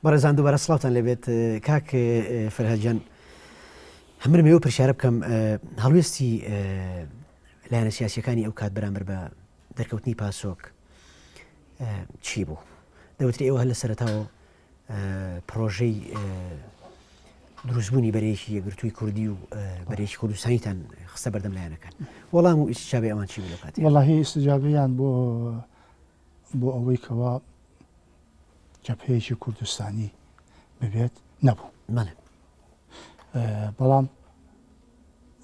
بەڕێزان دووبارە سڵاوتان لێبێت کاک فەرهاد گیان هەمرم ئێوە پرسیارە بکەم هەڵوێستی لایەنە سیاسیەکانی ئەو کات بەرامبەر بە دەرکەوتنی پاسۆک چی بوو؟ دەوتری ئێوە هەر لە سەرەتاوە پرۆژەی دروستبوونی بەرەیەکی یەکگرتووی کوردی و بەرەیەکی کوردستانیتان خستە بەردەم لایەنەکان وەڵام و ئیسجابەی ئەوان چی بوو لەو کاتەیە؟ وەڵاهی ئیستجابەیان بۆ بۆ ئەوەی کەوا جەبهەیەکی کوردستانی ببێت نەبوو. بەڵێ. بەڵام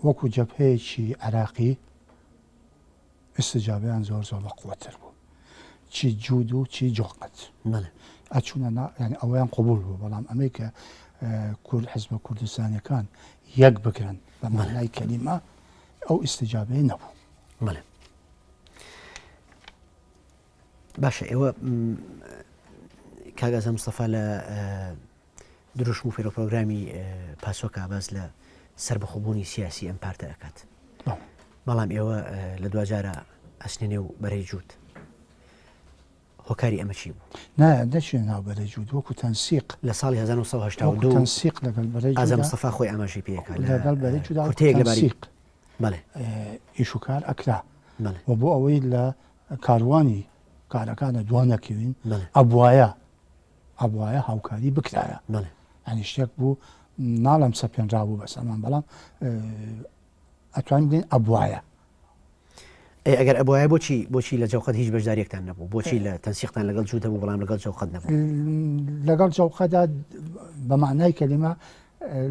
وەکو جەبهەیەکی عێراقی ئیستجابەیان زۆر زۆر بە قوەتر بوو چی جوود و چی جۆقەت ئەچوونە یعنی ئەوەیان قبول بوو بەڵام ئەمەی کە کورد حزبە کوردستانەکان یەک بگرن بە مانای کەلیمە ئەو ئیستجابەیە نەبوو. بەڵێ باشە ئێوە کاک ئازاد مستەفا لە دروشم و پەیرۆپرۆگرامی پاسۆکا باس لە سربەخۆبوونی سیاسی ئەم پارتە ئەکات بەڵام ئێوە لە دواجارە ئەچنە نێو بەرەی جووت هۆکاری ئەمە چی بوو؟ نا نەچینە ناو بەرەی جووت وەکو تەنسیق لە ساڵی 1982 تەنسیق لەگەڵ بەرەی ئازاد مستەفا خۆی ئاماژەی پێکا لەگەڵ بەرەی جووت کورتەیەک لەبارەی بەڵێ ئیش و کار ئەکرا و بۆ ئەوەی لە کاروانی کارەکانە دوا نەکەوین ئەبوایە ئەبوایە هاوکاری بکرایە ئەنی شتێک بوو ناڵم سەپێنرا بوو بەسەرمان بەڵام ئەتوانین بڵێین ئەبوایە. ئەی ئەگەر ئەبوایە بۆچی بۆچی لە جەوقەت هیچ بەشداریەکتان نەبوو بۆچی لە تەنسیقتان لەگەڵ جووت هەبوو بەڵام لەگەڵ جەوقەت نەبوو؟ لەگەڵ جەوقەدا بە مەعنای کەلیمە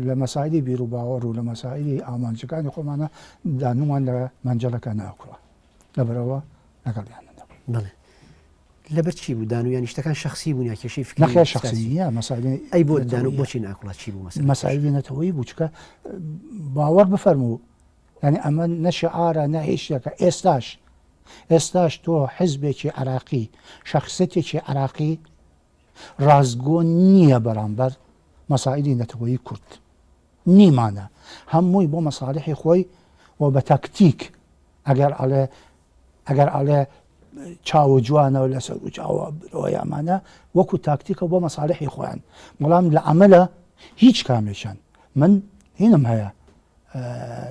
لە مەسایلی بیر و باوەڕ و لە مەسایلی ئامانجەکانی خۆمانە دانومان لە مەنجەڵەکە ناکوڵا لەبەرەوە لەگەڵیان نەبوو. بەڵێ لەبەر چی بوو دانو یانی شتەکان شەخسی بوون یا کێشەی فکری نەخێر شەخسی نییە مەسایلی ئەی بۆ دانو بۆچی ناکوڵا چی بوو مەسەلە؟ مەسایلی نەتەوەیی بوو چونکە باوەڕ بفەرموو یانی ئەمە نە شعارە نە هیچ شتێکە ئێستاش ئێستاش تۆ حزبێکی عراقی شخصێتێکی عراقی ڕاستگۆ نییە بەرامبەر مەسائلی نەتەوەیی کورد نیمانە هەمووی بۆ مەساڵحی خۆی و بە تاکتیک ئەگەر ئەڵێ ئەگەر ئەڵێ چاوە جوانەوە لەسەر و چاوە برۆیامانە وەکو تاکتیکە بۆ مەساڵحی خۆیان بەڵام لە عملە هیچ کامێکیان من هینم هەیە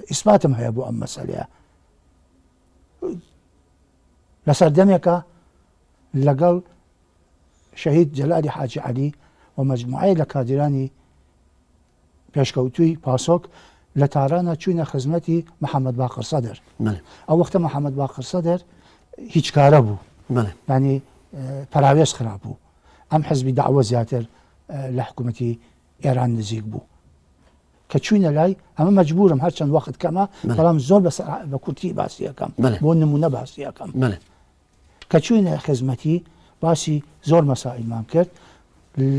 ئیسپاتم هەیە بۆ ئەم مەسەلەیە لە سەردەمێکە لەگەڵ شەهید جەلالی حاجی عەلی و مەجموعەیە لە کادیرانی پێشکەوتووی پاسۆک لە تارانە چوینە خزمەتی محەممەد باقر سەدر ئەو وەختە محەممەد باقر سەدر هیچ کارە بوو ینی پەراوێز خراپ بوو ئەم حزبی داوە زیاتر لە حکوومەتی ئێران نزیک بوو کە چوینە لای ئەمە مەجبورم هەرچەند وەخت کەمە بەڵام زۆر بە کورتی باسی ئەکەم بۆ نمونە باسی ئەکەم کە چوینە خزمەتی باسی زۆر مەسائلمان کرد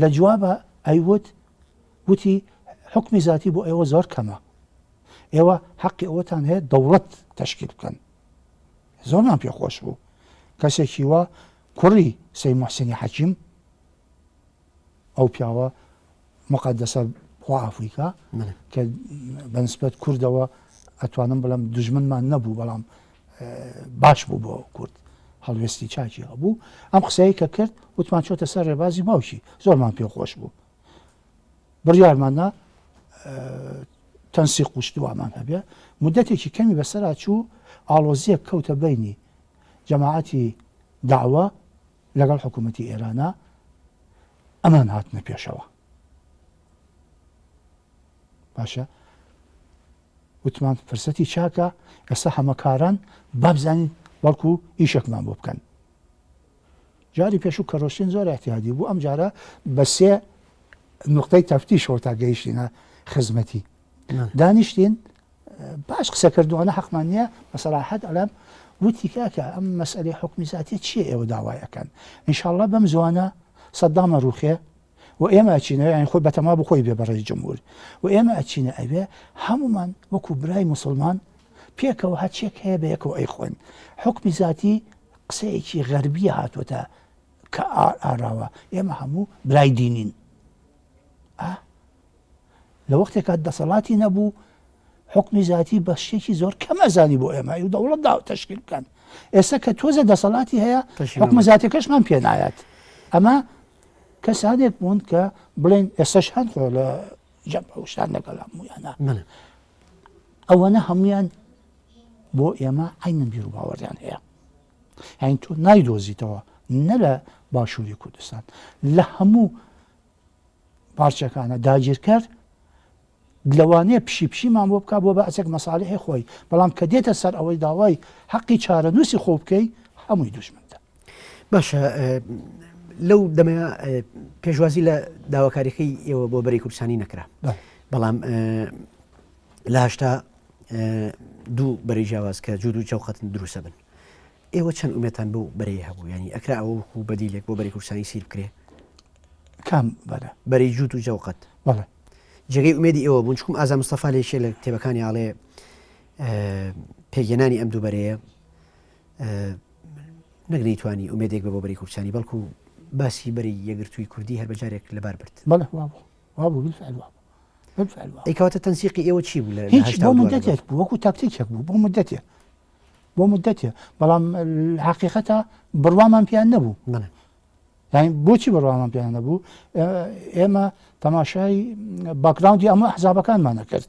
لە جوابە ئەیوت وتی حکمی زاتی بۆ ئێوە زۆر کەمە ئێوە حەقی ئەوەتان هەیە دەوڵەت تەشکیل بکەن زۆرمان پێخۆش بوو کەسێکی وا کوڕی سەی محسنی حەکیم ئەو پیاوە موقەدەسە خوا عەفوی کا کە بەنسبەت کوردەوە ئەتوانم بڵێم دوژمنمان نەبوو بەڵام باش بوو بۆ کورد هەڵوێستی چاکی هەبوو ئەم قسەیە کە کرد وتمان چۆتە سەر ڕێبازی باوکی زۆرمان پێ خۆش بوو بڕیارماننا تەنسیق و شتوامان هەبێ مدەتێکی کەمی بەسەرا چوو ئاڵۆزیەک کەوتە بینی جەماعەتی داوە لەگەڵ حکوومەتی ئێرانە ئەمان هاتنە پێشەوە باشە وتمان فرسەتی چاکە ئێستا هەمەکاران بابزانین بەڵکو ئیشێکمان بۆ بکەن جاری پێشوو کە ڕۆشتین زۆر احتیادی بوو ئەم جارە بە سێ نقطەی تەفتیشەوە تا گەیشتینە خزمەتی دانیشتین باش قسە کردووانە حەقمان نییە بە سەراحەت ئەڵێم وتی کاکە ئەم مەسئلەی حکومی زاتیە چییە ئێوە داوای ئەکەن ئینشاءاللە بەم زوانە سەدامە ڕوخێ و ئێمە ئەچینە یانی خۆی بەتەما بوو خۆی بێ بە ڕێی جمهور و ئێمە ئەچینە ئەوێ هەمومان وەکو برای مسلمان پێکەوە هەرچێک هەیە بە یەکەوە ئەیخۆن حکومی زاتی قسەیەکی غەربیە هاتووەتە کە ئاراوە ئێمە هەموو برای دینین ئا لە وەختێکا دەسەڵاتی نەبوو حوکمی زاتی بە شتێکی زۆر کەم ئەزانی بۆ ئێمە و دەوڵەت دا تەشکیل بکەن ئێستا کە تۆزە دەسەڵاتی هەیە حکومە زاتەکەشمان پێ نایەت ئەمە. کەسانێک بوون کە بڵێن ئێستاش هەن خۆ لە جەبهە و شتان لەگەڵ هەموویانە ئەوەنە هەمویان بۆ ئێمە عینەن بیر و باوەڕیان هەیە یعنی تۆ نایدۆزیتەوە نە لە باشووری کوردستان لە هەموو پارچەکانە داگیرکەر لەوانەیە پشی پشیمان بۆ بک بۆ بەعسێک مەساالحی خۆی بەڵام کە دێتە سەر ئەوەی داوای حەقی چارەنووسی خۆ بکەی هەمووی دوژمنتە. باشە لەو دەمەیە پێشوازی لە داواکاریەکەی ئێوە بۆ بەری کوردستانی نەکرا بەڵام لە هشتا دوو بەری جیاواز کە جوود و جەوقەتن دروستە بن ئێوە چەند ئومێتان بەو بەرەیە هەبوو ینی ئەکرا ئەوە وەکو بەدیلێک بۆ بەری کوردستانی سیر بکرێ کام بەرە؟ بەرەی جووت و جەوقەت. بەڵێ. جێگەی ئومێدی ئێوە بوون چکم ئازا مستەفا لە یەکێ لە کتێبەکانی ئاڵێ پێکهێنانی ئەم دوو بەرەیە نەک نەیتوانی ئومێدێک بە بۆ بەری کوردستانی بەڵکو باسی بەری یەکگرتووی کوردی هەر بەجارێک لەبار برد. بەڵێ وابوو وابوو بالفعل وابوو بالفعل وابوو. ئەی کەواتە تەنسیقی ئێوە چی بوو لە هیچ بۆ مدەتێک بوو وەکو تاکتیکێک بوو بۆ مدەتێک بۆ مدەتێ بەڵام حقیقەتە بڕوامان پێیان نەبوو. بەڵێ. یانی بۆچی بڕوامان پێیان نەبوو ئێمە تەماشای باکگراوندی ئەمە حزابەکانمان نەکرد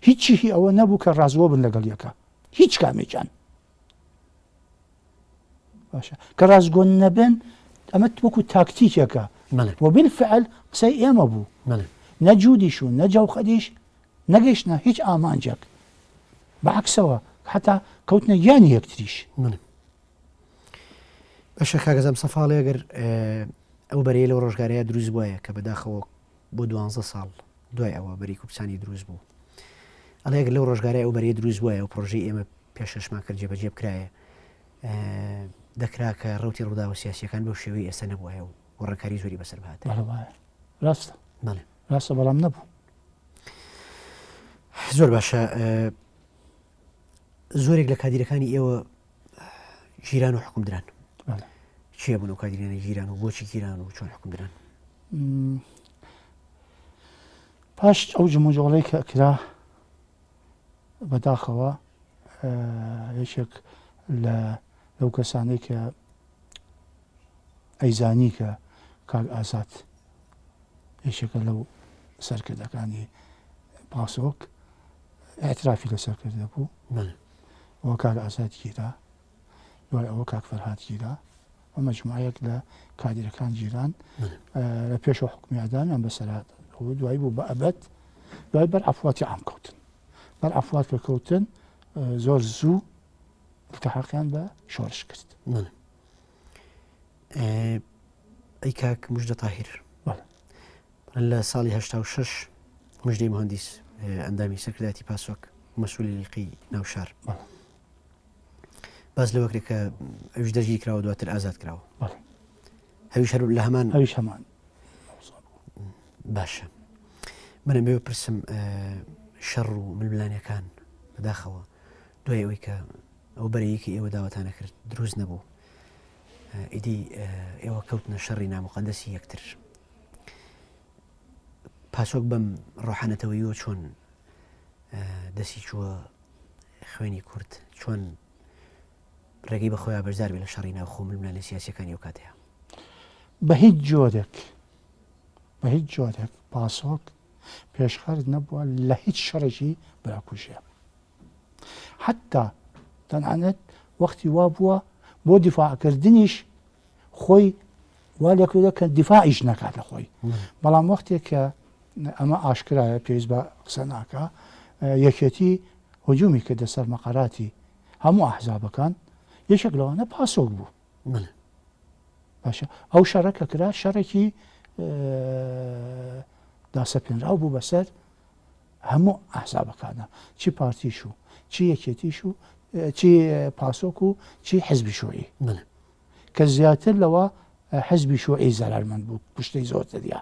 هیچی هی ئەوە نەبوو کە ڕازوە بن لەگەڵ یەکە هیچ کامێکیان باشە کە ڕاستگۆن نەبن ئەمە وەکو تاکتیکێکە و بالفعل قسەی ئێمە بوو نە جودیش و نە جەوخەدیش نەگەیشتە هیچ ئامانجێک بەعکسەوە حتا کەوتنە گیانی یەکتریش. باشە کاک ئەزام سەفاڵی ئەگەر ئەو بەرەیە لەو ڕۆژگارەیە دروست بوایە کە بەداخەوە بۆ دوانزە ساڵ دوای ئەوە بەری کوردستانی دروست بوو ئەڵێ ئەگەر لەو ڕۆژگارەی ئەو بەرەیە دروست بوایە و پرۆژەی ئێمە پێشکەشمان کرد جێبەجێ بکرایە دەکرا کە ڕوتی ڕووداوە سیاسیەکان بەو شێوەی ئێستا نەبوایە و گۆڕانکاری زۆری بەسەر بهات ڕاستە بەڵێ ڕاستە بەڵام نەبوو زۆر باشە زۆرێک لە کادیرەکانی ئێوە گیران و حکوم دران کێ بوون و کادیرانە گیران و بۆچی گیران و چۆن حکوم دران پاش ئەو جموجۆڵەی کە کرا بەداخەوە یەکێک لە لەو کەسانەی کە ئەیزانی کە کاک ئازاد یەکێکە لەو سەرکردەکانی پاسۆک اعترافی لەسەر کردە بوو ئەوە کاک ئازاد گیرا دوای ئەوە کاک فەرهاد گیرا و مەجموعەیەک لە کادیرەکان گیران لە پێشەوە حکومی ئەدامیان بەسەرات ئەوە دوایی بوو بە ئەبەد دوای بەر عفواتی عام کەوتن بەر عفوات کە کەوتن زۆر زوو التحاقیان بە شۆرش کرد. ئەی کاک مژدە تاهیر لە ساڵی 86 مژدەی مهندیس ئەندامی سەرکردایەتی پاسۆک مەسوولی لیقی ناوشار باس لەوە کرێت کە ئەویش دەستگیر کراوە دواتر ئازاد کراوە هەویش هەر لە هەمان ئەویش هەمان باشە منم بێ پرسم شەڕ و ململانەکان بەداخەوە دوای ئەوەی کە ئەو بەرەیەکی ئێوە داواتانە کرد دروست نەبوو ئیدی ئێوە کەوتنە شەڕی نامقدەسی یەکتر پاسۆک بەم ڕۆحە نەتەوەییەوە چۆن دەستی چووە خوێنی کورد چۆن ڕێگەی بە خۆیان بەشدار بێ لە شەڕی ناوخۆ ململانێ سیاسیەکانی ئەو کاتەیە؟ بە هیچ جۆرێک بە هیچ جۆرێک پاسۆک پێشخەر نەبووە لە هیچ شەڕێکی براکوژیە حتا تەنانەت وەختی وا بووە بۆ دیفاعکردنیش خۆی وا لێکردووە کە دیفاعیش نەکات لە خۆی بەڵام وەختێک کە ئەمە ئاشکرایە پێویست بە قسە ناکە یەکێتی هجومی کردە سەر مەقەراتی هەموو ئەحزابەکان یەکێک لەوانە پاسۆک بوو باشە ئەو شەڕە کە کرا شەڕێکی داسەپێنراو بوو بەسەر هەموو ئەحزابەکانە چی پارتیش و چی یەکێتیش و چی پاسۆک و چی حزبی شوعی کە زیاتر لەوە حزبی شوعی زەرارمەند بوو کوشتەی زۆرتریا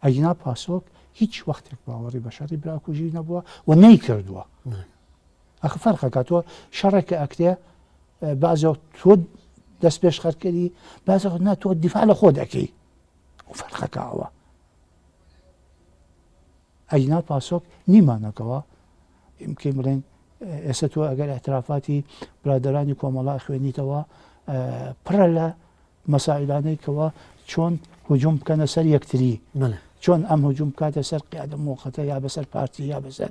ئەگینا پاسۆک هیچ وەختێک باوەڕی بە شەڕی براکوژی نەبووە و نەیکردووە ئەخ فەرقەکە تۆ شەڕێکە ئەکرێ بازێ تۆ دەست پێش خەرکەری بازێ نا تۆ دیفاع لە خۆ دەکەی و فەرقەکە ئەوە ئەگینا پاسۆک نیمانەکەوە ئیمکن بڵێن ئێستا تۆ ئەگەر اعترافاتی برادرانی کۆمەڵا خوێنیتەوە پڕە لە مەسائیلانەی کەوا چۆن هجوم بکەنە سەر یەکتری، چۆن ئەم هجوم بکاتە سەر قیادە موەقەتە یا بەسەر پارتی یا بەسەر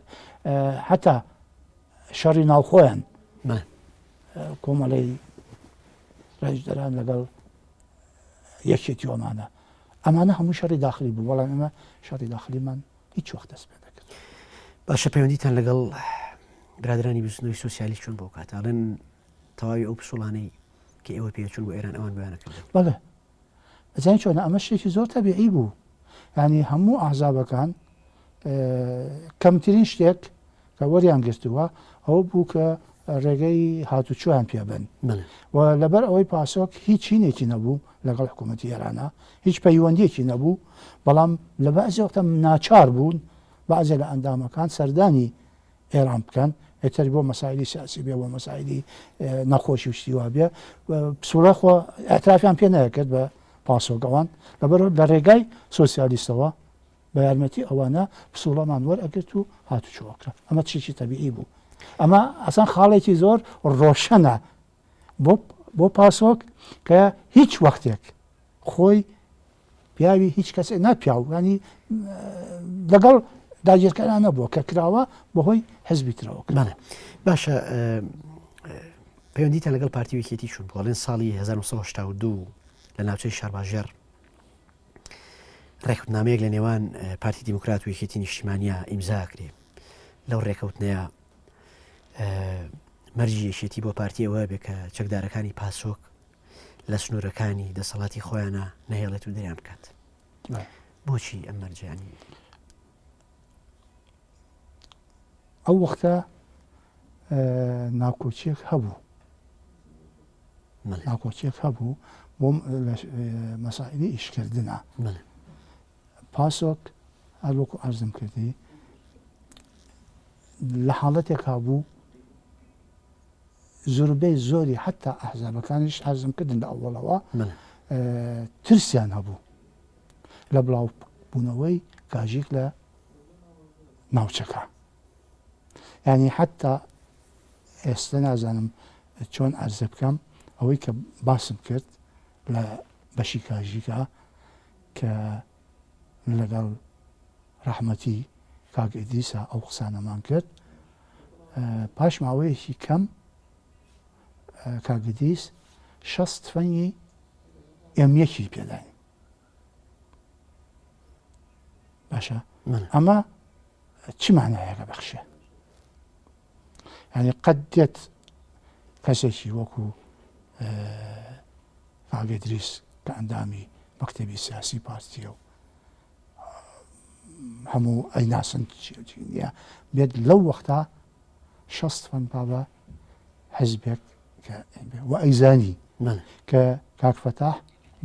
حتا شەڕی ناوخۆیان کۆمەڵەی ڕێژدەران لەگەڵ یەکێتی ئەمانە ئەمانە هەموو شەڕی داخلی بوو بەڵام ئێمە شەڕی داخلیمان هیچ وەخت دەست پێ نەکرد. باشە پەیوەندیتان لەگەڵ برادرانی بزوتنەوەی سۆسیالیست چۆن بۆ کات ئەڵێن تەواوی ئەو پسوڵانەی کە ئێوە پێچون بۆ ئێران ئەوان بۆیانە کردن. بەڵێ ئەزانی چۆنە ئەمە شتێکی زۆر تەبیعی بوو یعنی هەموو ئەحزابەکان کەمترین شتێک کە وەریان گرتووە ئەوە بوو کە ڕێگەی هاتوچۆیان پێبن و لەبەر ئەوەی پاسۆک هیچ چینێکی نەبوو لەگەڵ حکوومەتی ئێرانە هیچ پەیوەندیەکی نەبوو بەڵام لە بەعزی وەختە ناچار بوون بەعزێ لە ئەندامەکان سەردانی ئێران بکەن ئێتر بۆ مەسایلی سیاسی بێ بۆ مەسایلی نەخۆشی و شتی وا بێ پسوڵە خۆ ئەترافیان پێ نەکرد بە پاسۆک ئەوان لەبەر لە ڕێگای سۆسیالیستەوە بە یارمەتی ئەوانە پسوڵەمان وەرئەگرت و هاتوچۆ ئەکرا. ئەمە تشێکی تەبیعی بوو. ئەمە ئەسان خاڵێکی زۆر ڕۆشەنە بۆ بۆ پاسۆک کە هیچ وەختێک خۆی پیاوی هیچ کەسێک نا پیاو ینی لەگەڵ داگیرکەران نەبووە کە کراوە بەهۆی حزبی ترەوە بەڵێ باشە پەیوەندیتان لەگەڵ پارتی ویکێتی چون بۆڵێن ساڵی 1992 لە ناوچەی شارباژێڕ ڕێکوتنامەیەک لە نێوان پارتی دیموکرات و یەکێتی نیشتیمانیا ئیمزا کرێ لەو ڕێکەوتنەیە مەرجی یەکێتی بۆ پارتی ئەوە بێ کە چەکدارەکانی پاسۆک لە سنوورەکانی دەسەڵاتی خۆیانە نەهێڵێت و دەریان بکات بۆچی ئەم مەرجیانی ئەو وەختە ناکۆکیەک هەبوو ناکۆکیەک هەبوو بۆ مەسائلی ئیشکردنە پاسۆک هەر وەکو عەرزم کردی لە حاڵەتێک هەبوو زۆربەی زۆری حتا ئەحزابەکانیش عەرزم کردن لە ئەوەڵەوە ترسیان هەبوو لە بڵاو بوونەوەی کاژیک لە ناوچەکە ینی حتا ئێستە نازانم چۆن عەرزە بکەم ئەوەی کە باسم کرد لە بەشی کاژیکا کە لەگەڵ ڕەحمەتی کاک ئیدریسا ئەو قسانەمان کرد پاش ماوەیەکی کەم کاک ئیدریس شەست تفەنگی ئێم یەکی پێداین باشە ئەمە چ مانایەکە بەخشێ یعنی قەت دێت کەسێکی وەکو کاک ئیدریس کە ئەندامی مەکتەبی سیاسی پارتیە و هەموو ئەیناسن نییە بێت لەو وەختا شەست فەن با بە حزبێک و ئەیزانی کە کاک فەتاح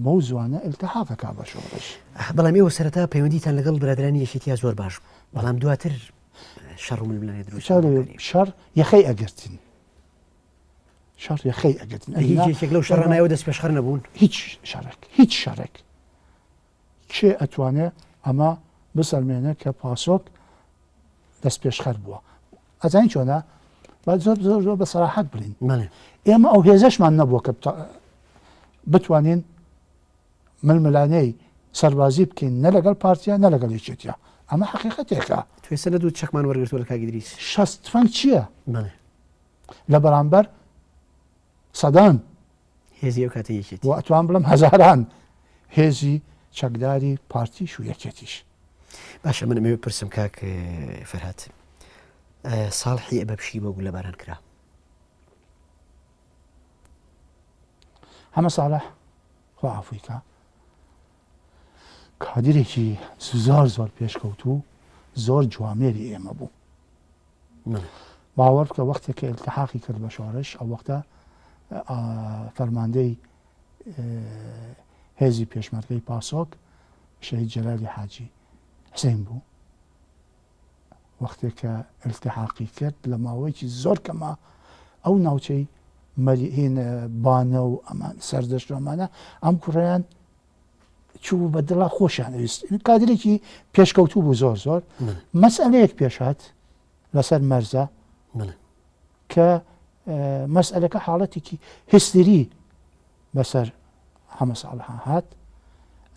بەو زوانە التحاقەکە بە شۆڕش. بەڵام ئێوە سەرەتا پەیوەندیتان لەگەڵ برادرانی یەکێتیا زۆر باش بوو بەڵام دواتر شەڕ و ململانێ دروست شەڕ یەخەی ئەگرتن شەڕ یەخەی ئەگرتن هیچ یەکێک لەو شەڕانەوە دەست پێشخەر نەبوون هیچ شەڕێک هیچ شەڕێک کێ ئەتوانێ ئەمە بسەلمێنێ کە پاسۆک دەست پێشخەر بووە ئەزانی چۆنە با زۆر زۆر زۆر بە سەراحەت بڵین ئێمە ئەو هێزەشمان نەبووە کە بتوانین ململانێی سەربازی بکەین نە لەگەڵ پارتیا نە لەگەڵ یەکێتیا ئەمە حقیقەتێکە توێسە لە دوو چەکمان وەرگرتووە لە کاک ئیدریس شەست تفەنگ چییە لە بەرامبەر سەدان هێزی ئەو کاتەی یەکێتی و ئەتوان بڵێم هەزاران هێزی چەکداری پارتیش و یەکێتیش. باشە من ئەمەوێ پرسم کاک فەرهاد ساڵحی ئەبەبشی بۆ گولەباران کرا؟ حەمە ساڵح خوا عەفوی کا کادرێکی زۆر زۆر پێشکەوتوو زۆر جوامێری ئێمە بوو. باوەڕ بکە وەختێک کە ئیلتحاقی کرد بە شۆڕش ئەو وەختە فەرماندەی هێزی پێشمەرگەی پاسۆک شەهید جەلالی حاجی حسین بوو وەختێک کە ئیلتحاقی کرد لە ماوەیەکی زۆر کەمە ئەو ناوچەی مەریهین بانە و ئەمان سەردەشت ئەمانە ئەم کوڕیان چوو بە دڵا خۆشیان ئەویست کادرێکی پێشکەوتوو بوو زۆر زۆر مەسئلەیەک پێشات لەسەر مەرزە کە مەسئلەکە حاڵەتێکی هستری بەسەر حەمە ساڵحا هات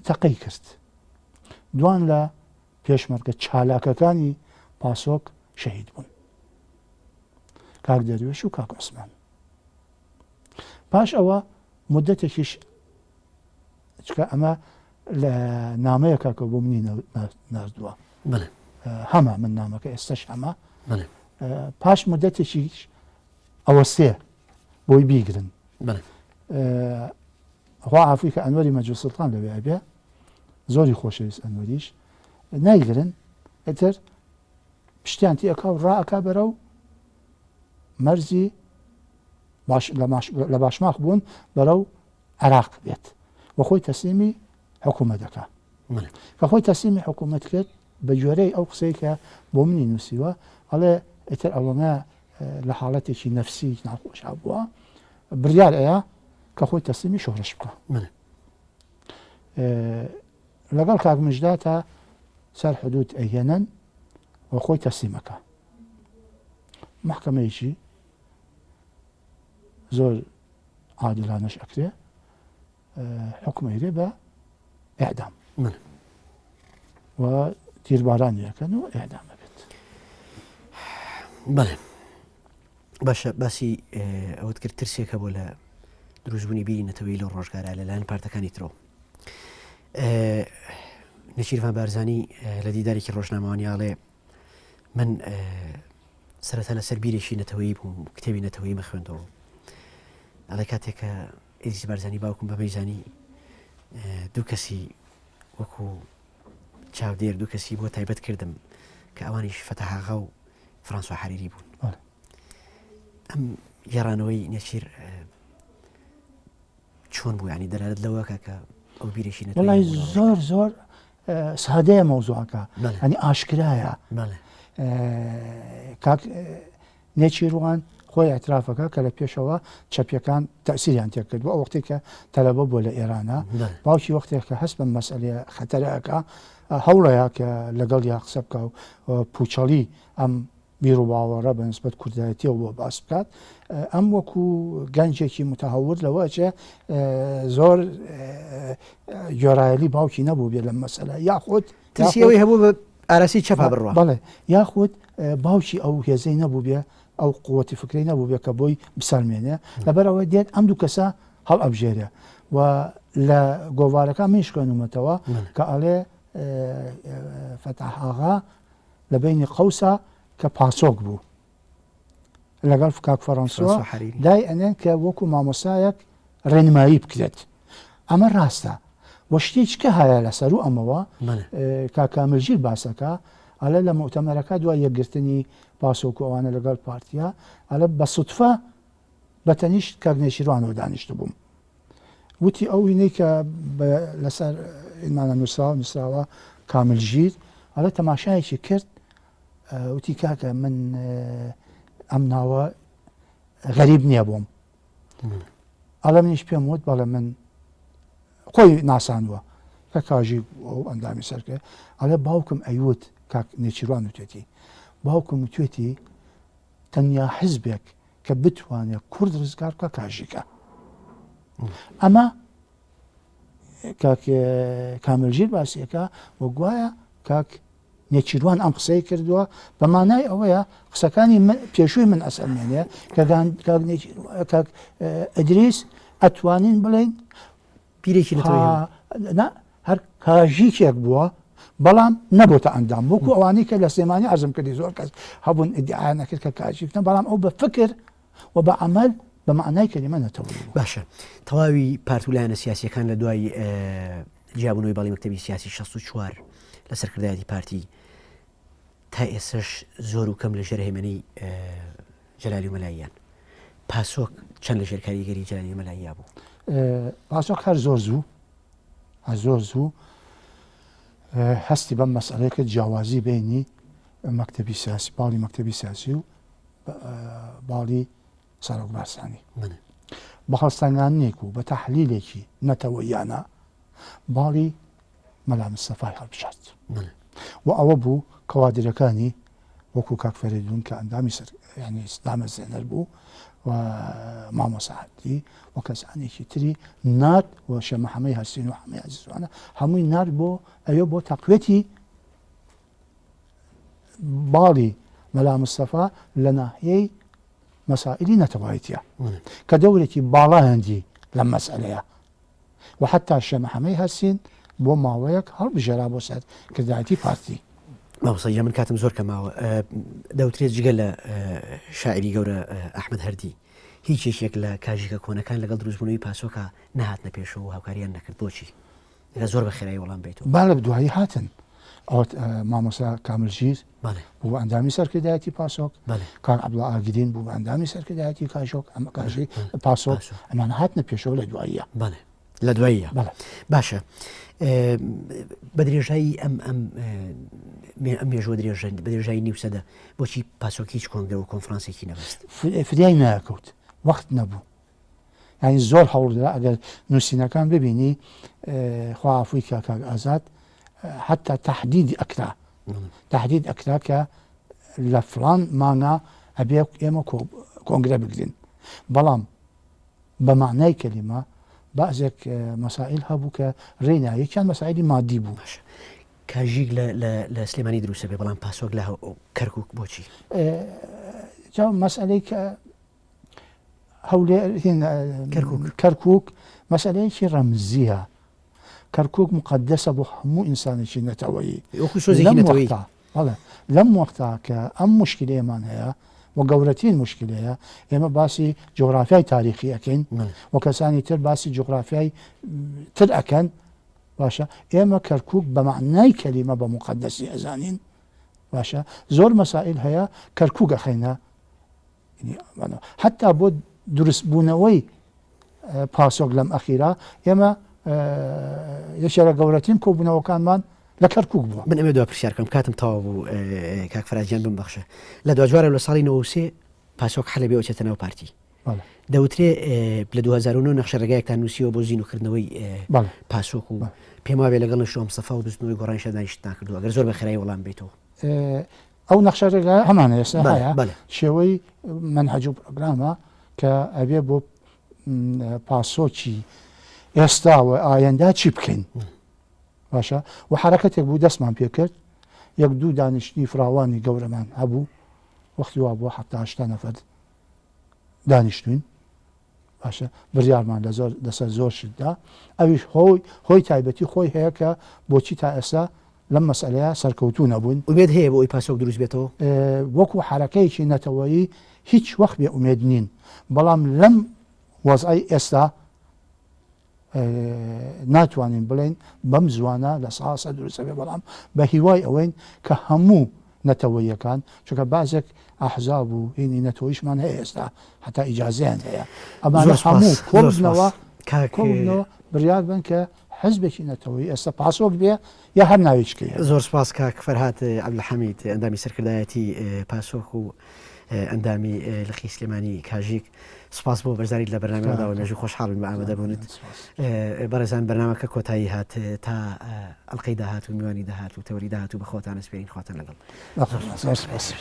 تەقەی کرد دوان لە پێشمەرگە چالاکەکانی پاسۆک شەهید بوون کاک دەروێش و کاک عوسمان پاش ئەوە مدەتێکیش چکە ئەمە لە نامەیەکە کە بۆ منی نردووە هەمە من نامەکە ئێستش هەمە پاش مدەتێکیش ئەوەستێ بۆی بیگرن خوا عافوی کە ئەنوەری مەجید سوڵتان لەوێ ئەبێ زۆری خۆشەویست ئەنوەریش نایگرن ئیتر پشتیان تی ئەکا و ڕائەکا بەرەو مەرزی باش لە باشماخ بوون بەرەو عراق بێت و خۆی تەسلیمی حکوومەت دەکا کە خۆی تەسلیمی حکوومەت کرد بە گوێرەی ئەو قسەی کە بۆ منی نووسیوە ئەڵێ ئیتر ئەوەمە لە حاڵەتێکی نەفسی ناخۆشا بووە بڕیار ئەیە کە خۆی تەسلیمی شۆڕش بکە لەگەڵ کاک مژدا تا سەر حدود ئەهێنن و خۆی تەسلیمەکە محکمەیەکی زۆر عادلانەش ئەکرێ حکم ئەیرێ بە ئەعدام و تیربارانی ئەکەن و ئەعدام ئەبێت. بەڵێ باشە باسی ئەوەت کرد ترسێک هەبوو لە دروستبوونی بیری نەتەوەی لەو ڕۆژگارە لەلایەن پارتەکانی ترەوە نێچیرڤان بارزانی لە دیدارێکی ڕۆژنامەوانیاڵێ من سەرەتا لەسەر بیرێکی نەتەوەیی بووم کتێبی نەتەوەیی مەخوێندەوە ئەڵێ کاتێک کە ئیدریس بارزانی باوکم بەمەی زانی دوو کەسی وەکو چاودێر دوو کەسی بۆ تایبەت کردم کە ئەوانیش فەتحاغا و فرانسوا حریری بوون ئەم گێڕانەوەی نێچیر چۆن بوو ینی دەلالت لەوەکە کە ئەو بیرێکی وڵی زۆر زۆر سادەیە مەوزوعەکە ئەنی ئاشکرایە کاک نێچیروان خۆی ئیعتراف ئەکا کە لە پێشەوە چەپیەکان تەئسیریان تێ کردووە، ئەو وەختەی کە تەلەبە بووە لە ئێرانا، باوکی وەختێک کە هەست بەم مەسئەلەیە خەتەرە ئەکا، هەوڵەیا کە لەگەڵیا قسە بکا و پووچەڵی ئەم بیروباوەڕە بە نسبەت کوردایەتیەوە بۆ باس بکات. ئەم وەکوو گەنجێکی متهور لەوە ئەچێ زۆر گوێڕایەلی باوکی نەبووبێ لەم مەسئەلە یاخود ترسی ئەوەی هەبوو بە ئاراسی چەپا بڕوا. بەڵێ یاخود باوکی ئەو هێزەی نەبووبێ ئەو قوتی فکرەی نەبووبێ کە بۆی بسەلمێنێ لەبەرئەوە دێت ئەم دوو کەسە هەڵئەبژێرێ و لە گۆڤارەکە منیش خوێنومەتەوە کە ئەڵێ فەتاح ئاغا لە بینی قەوسا کە پاسۆک بوو لەگەڵ کاک فەڕەنسۆ دای ئەنێن کە وەکو مامۆسایەک ڕێنمایی بکرێت ئەمە ڕاستە وە شتێکی کە هەیە لەسەر و ئەمەوە کاک کامل ژیر باسەکە ئەڵێ لە موتەمەرەکە دوای یەکگرتنی پاسۆک و ئەوانە لەگەڵ پارتیا ئەڵێ بە سوتفە بە تەنیشت کاک نێچیروانەوە دانیشتبووم وتی ئەو وینەی کە لەسەر ئیمانە نووسراوە نووسراوە کامل ژیر ئەڵێ تەماشایەکی کرد وتی کاکە من ئەم ناوە غەریب نییە بۆم ئەڵێ منیش پێم وت بەڵێ من خۆی ناساندووە کە کاژی ئەو ئەندامی سەرکە ئەڵێ باوکم ئەیوت کاک نێچیروان وتێتی باوکم وتێتی تەنیا حزبێک کە بتوانێت کورد ڕزگار بکە کاژیکە ئەمە کاک کاملژیر باسیەکە و گوایە کاک نێچیروان ئەم قسەی کردووە بە مانای ئەوەیە قسەکانی من پێشووی من ئەسەلمێنێ کە کاک کاک ئەدریس ئەتوانین بڵێین بیرێکی نەتەوەیی نا هەر کاژیکێک بووە بەڵام نەبۆتە ئەندام وەکو ئەوانەی کە لە سلێمانی عەرزم کردی زۆر کەس هەبوون ئیدعایان ئەکرد کە کاژیک بەڵام ئەو بە فکر و بە عەمەل بە مەعنای کەلیمە نەتەوەیی بوو. باشە تەواوی پارت و لایەنە سیاسیەکان لە دوای جیابوونەوەی باڵی مەکتەبی سیاسی 64 لە سەرکردایەتی پارتی تا ئێسش زۆر و کەم لە ژێر هەیمەنەی جەلالی و مەلاییان پاسۆک چەند لە ژێر کاریگەری جەلالی و مەلاییا بوو؟ پاسۆک هەر زۆر زوو هەر زۆر زوو هەستی بەم مەسئلەیە کرد جیاوازی بینی مەکتەبی سیاسی باڵی مەکتەبی سیاسی و باڵی سەرۆک بارزانی بە هەڵسەنگاندنێک و بە تەحلیلێکی نەتەوەییانە باڵی مەلا مستەفای هەڵبژارد و ئەوە بوو کەوادرەکانی وەکو کاک فەرەیدون کە ئەندامی سەر یانی دامەزرێنەر بوو و مامۆستا عەبدی و کەسانێکی تری نارد و شێخ محەمەی هەرسین و حەمەی عەزیزوانە هەمووی نارد بۆ ئەوێ بۆ تەقوێتی باڵی مەلا مستەفا لە ناحیەی مەسائلی نەتەوایەتیە کە دەورێکی باڵایان دی لەم مەسئلەیە و حەتا شێ محەمەی هەرسین بۆ ماوەیەک هەڵبژێرا بۆ سەر کردایەتی پارتی. مامۆستا گیان من کاتم زۆر کەماوە دەوترێت جگە لە شاعری گەورە ئەحمد هەردی هیچ یەکێک لە کاژیکە کۆنەکان لەگەڵ دروستبوونەوەی پاسۆکە نەهاتنە پێشەوە و هاوکاریان نەکرد بۆچی؟ ئەگەر زۆر بە خێرایی وەڵام بیتەوە. با لە دوایی هاتن ئەوە مامۆستا کامل ژیر بوو بە ئەندامی سەرکردایەتی پاسۆک، کاک عەبدوڵا ئاگرین بوو بە ئەندامی سەرکردایەتی کاژۆک، ئەمە کاژی پاسۆک، ئەمانە هاتنە پێشەوە لە دواییە. بەڵێ لە دواییە. باشە بە درێژایی ئەم ئەم ئەم مێژوە درێژە بە درێژایی نیو سەدە بۆچی پاسۆک هیچ کۆنگرە و کۆنفرانسێکی نەبەست؟ فریای ناکەوت، وەخت نەبوو. یانی زۆر هەوڵدرا ئەگەر نووسینەکان ببینی خوا عفوی کا کاک ئازاد حتا تهدیدی ئەکرا تهدید ئەکرا کە لە فلان مانگا ئەبێ ئێمە کۆنگرە بگرین بەڵام بە معنای کەلیمە بەعزێک مەسائل هەبوو کە ڕێنا یەکیان مەسائلی مادی بوو. باشە کاژیک لە سلێمانی دروستە بێ بەڵام پاسۆک لە کەرکک بۆچی؟ جا مەسئلەی کە هەولێر کەرکک مەسەلەیەکی ڕەمزیە کەرکک مقدسە بۆ هەموو ئینسانێکی نەتەوەیی لەم وەختا کە ئەم مشکلەیەمان هەیە و گەورەترین مشکلەیە ئێمە باسی جۆگرافیای تاریخی ئەەکەین و کەسانی تر باسی جۆگرافیای تر ئەەکەن باشە ئێمە کەرکک بە معنای کەلیمە بە مقدسی ئەزانین باشە زۆر مەسائل هەیە کەرکک ئەخەینە حتا بۆ دروستبوونەوەی پاسۆک لەم ئەخیرا ئێمە یەکێ لە گەورەترین کۆبوونەوەکانمان لە کەرکک بووە. من ئەمێ دوا پرسیار کەم کاتم تەواو بوو کاک فەراج گیان بمبەخشە لە دواجارە لە ساڵی 93 پاسۆک حەلەبێ ئەچێتە ناو پارتی دەوترێ لە 2009 نەخشە ڕێگایەکتان نووسیوە بۆ زیندووکردنەوەی پاسۆک و پێم وابێ لەگەڵ نەشتۆ مستەفا و بزوتنەوەی گۆڕانیشدا دانیشتتان کردووە ئەگەر زۆر بە خێرایی وەڵام بێتەوە. ئەو نەخشە ڕێگایە هەمانە ئێستا هەیە شێوەی مەنهەج و پرۆگرامە کە ئەبێ بۆ پاسۆکی ئێستا و ئایەندا چی بکەین باشە و حرەکەتێک بوو دەستمان پێکرد یەک دوو دانیشتنی فراوانی گەورەمان هەبوو وەختی وا بووە 70 نەفەر دانیشتوین باشە بریارمان لە زۆر لەسەر زۆر شت دا ئەویش هۆی هۆی تایبەتی خۆی هەیە کە بۆچی تا ئێستا لەم مەسئەلەیە سەرکەوتوو نەبووین. ئومێد هەیە بۆ ئەوەی پاسۆک دروست بێتەوە؟ وەکو حەرەکەیەکی نەتەوەیی هیچ وەخت بێ ئومێد نین بەڵام لەم وەزعەی ئێستا ناتوانین بڵێین بەم زوانە لە ساسە دروستە بێ بەڵام بە هیوای ئەوەین کە هەموو نەتەوەیەکان چونکە بازێک ئەحزاب و هینی نەتەوەیشمان هەیە ئێستا هەتا ئیجازیان هەیە ئەمانە هەموو کۆبنەوە کۆبنەوە بڕیار بن کە حزبێکی نەتەوەی ئێستا پاسۆک بێ یا هەر ناوێکەیە. زۆر سپاس کاک فەرهاد عەبدولحەمید ئەندامی سەرکردایەتی پاسۆک و ئەندامی لقی سلێمانی کاژیک سپاس بۆ بەشداریت لە بەرنامەی ڕووداوە مێژوو خۆشحاڵین بە ئامادەبوونت بەڕێزان بەرنامەکە کۆتایی هات تا ئەڵقەی داهاتوو میوانی داهاتوو تەوەری داهاتوو بە خۆتان ئەسپێرین خواتان لەگەڵ. زۆر سپاس.